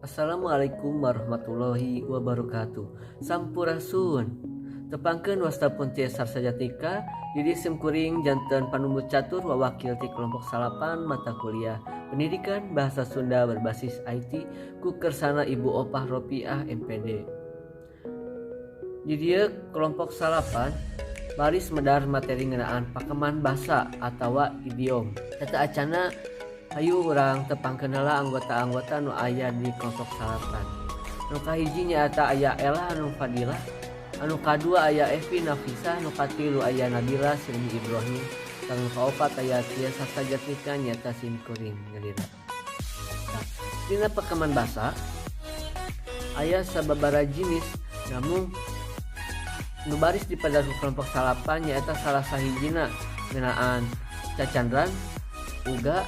Assalamualaikum warahmatullahi wabarakatuh. Sampurasun. Tepangkeun, wasta pun Tiesar Sajatika. Di sim kuring janten panumbu catur wawakil ti kelompok 9 mata kuliah Pendidikan Bahasa Sunda berbasis IT ku kersana Ibu Opah Ropiah MPD. Di dieu kelompok 9 baris medar materi ngeunaan pakeman basa atau idiom. Sateuacanna, hayu urang tepangkeun heula anggota-anggota nu aya di kelompok 9. Nu kahiji nyaeta aya Ella Anu Fadilah, anu kadua aya Evi Nafisah, nu katilu aya Nabila Silmi Ibrahim, sareng nu kaopat aya Tiasa Sajatnika, nyaeta sim kuring nyalira. Nah, dina pakeman basa aya sababaraha jenis, namun nu baris dipedar ku kelompok 9 nyaeta salah sahijina ngeunaan cacandran, uga,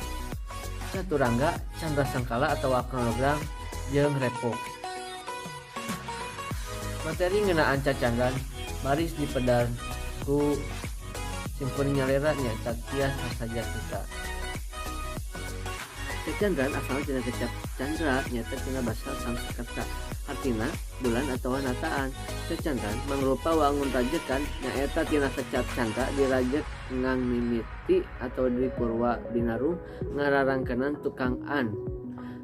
caturangga, candra sangkala atau kronogram, jeung repok. Materi ngeunaan cacandran baris dipedar ku simkuring nyalira, nyaeta Tias Sajatika. Cacandran asalna tina kecap candra, nyaeta tina basa Sanskerta, artina bulan atau nataan. Cacandran mangrupa wangun rajekan, nyaeta tina kecap candra dirajek ngang mimiti atau di purwa binarung ngararangkenan tukang an.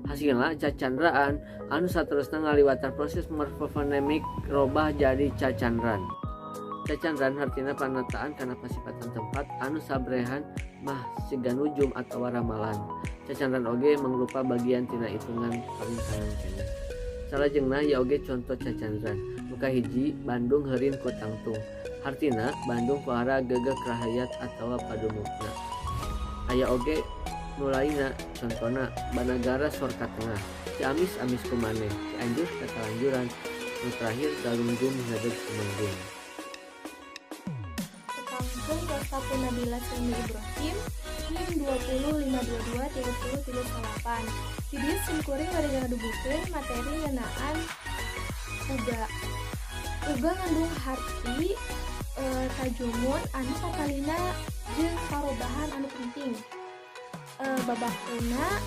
Hasilna cacandraan anu saterusna ngaliwatan proses morfofonemik robah jadi cacandran. Cacandran hartina panataan kana pasipatan tempat anu sabrehan mah siga nujum atawa ramalan. Cacandran oge mangrupa bagian tina hitungan paling keneh. Salajengna ieu oge conto cacandran. Nu kahiji, Bandung heurin ku tangtung. Hartina Bandung pohara geugeuh rahayat atawa padumukna. Aya oge nu lainna, contona Banagara sor ka tengah, Ciamis amis ku maneh, Cianjur katalanjuran, nu terakhir Galunggung ngadeg Tumenggung. Tepangkeun, wasta pun Nabila Silmi Ibrahim, NIM 205223038. Di dieu sim kuring bade ngadugukeun materi ngeunaan uga. Uga ngandung harti tajumun anu patalina jeung parobahan anu penting. Babakuna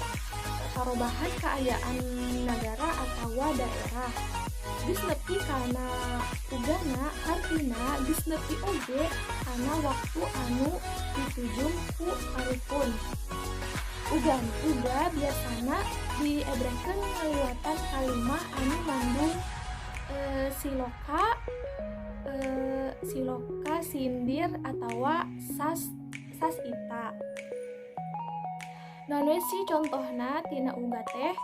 parobahan kaayaan nagara atawa daerah. Geus nepi kana ugana, hartina geus nepi oge kana waktu anu ditujung ku arupun. Ugan uga biasana diebrehkeun ngaliwatan kalimah anu ngandung siloka, sindir atawa sas sasita. Naon we sih contohna tina uga teh?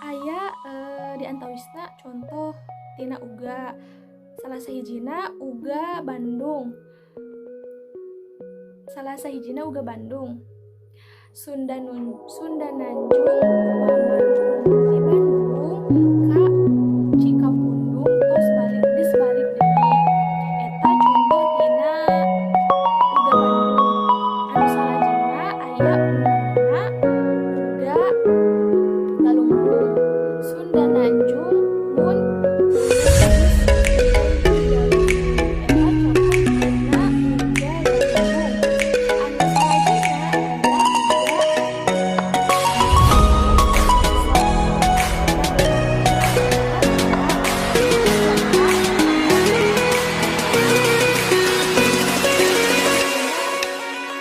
Aya di antawisna contoh tina uga. Salah sahijina uga Bandung. Salah sahijina uga Bandung. Sunda nun Sunda Nanjung paman ti Bandung ka Cikapundung tos balik geus balik deui. Eta contoh tina uga Bandung. Anu salajengna aya ungana uga Galunggung. Sunda Nanjung mun geus Galunggung. Eta contoh tina uga Galunggung. Anu salajengna aya uga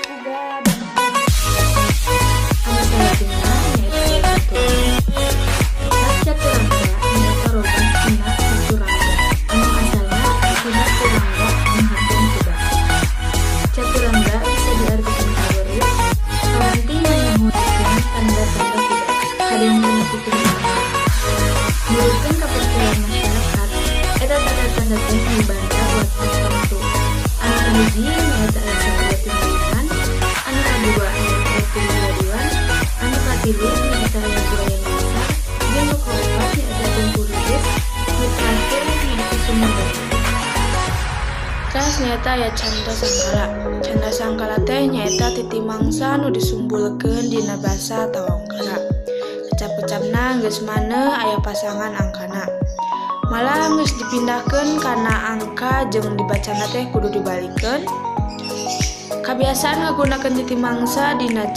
uga Bandung. Anu salajengna nyaeta aya caturangga. Kecap caturangga nyaeta robah tina caturangga anu asalna tina turangga anu hartina kuda. Caturangga bisa diartikeun kaweruh paranti manyuhunkeun tanda-tanda kuda kadang kitu. Nurutkeun kapercayaan masyarakat, eta tanda-tanda teh mibanda waktu tertentu. Anu kahiji nyaeta aya satria tinampihan, anu kadua nyaeta aya tumariwan, anu katilu nyaeta aya buaya nu besar, jeung nu kaopat nyaeta tungku rilis, nu terakhir nyaeta sumur batu. Teras nyaeta aya canda sangkala. Canda sangkala teh nyaeta titi mangsa nu disumpulkeun dina basa atawa ongkana. Kecap-kecapna geus maneh aya pasangan angkana. Malah geus dipindahkeun kana angka jeung dibacana teh kudu dibalikeun. Kabiasaan ngagunakeun titi mangsa dina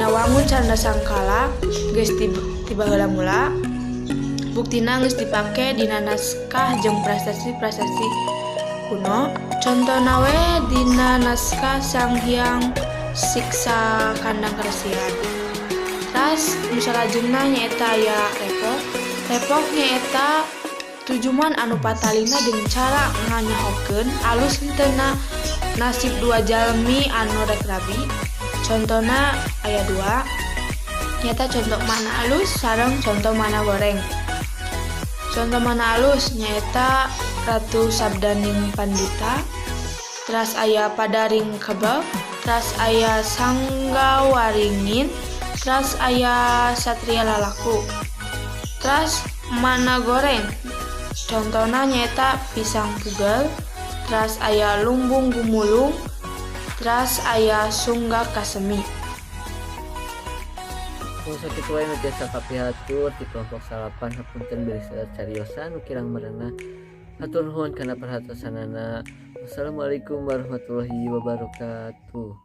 wangun canda sangkala geus ti baheula mula. Buktina geus dipake dina naskah jeung prasasti-prasasti kuno. Contona we dina naskah Sang Hyang Siksa Kandang Karesian. Teras nu salajengna nyaeta aya repok. Repok nyaeta tujuman anu patalina jeung cara nganyahokeun alus henteuna nasib dua jalmi anu rek rabi. Contona aya dua, nyaeta conto mana alus sareng conto mana goreng. Conto mana alus nyaeta Ratu Sabdaning Pandita, teras aya Padaring Kebel, teras aya Sanggawaringin, teras aya Satria Lalaku. Teras mana goreng, contona nyaeta Pisang Pugel, teras aya Lumbung Gumulung, teras aya Sungga Kasemi. Mung sakitu wae nu tiasa kapihatur ti kelompok 9, hapunten bilih seueur cariosan nu kirang merenah. Hatur nuhun kana perhatosanana. Wassalamualaikum warahmatullahi wabarakatuh.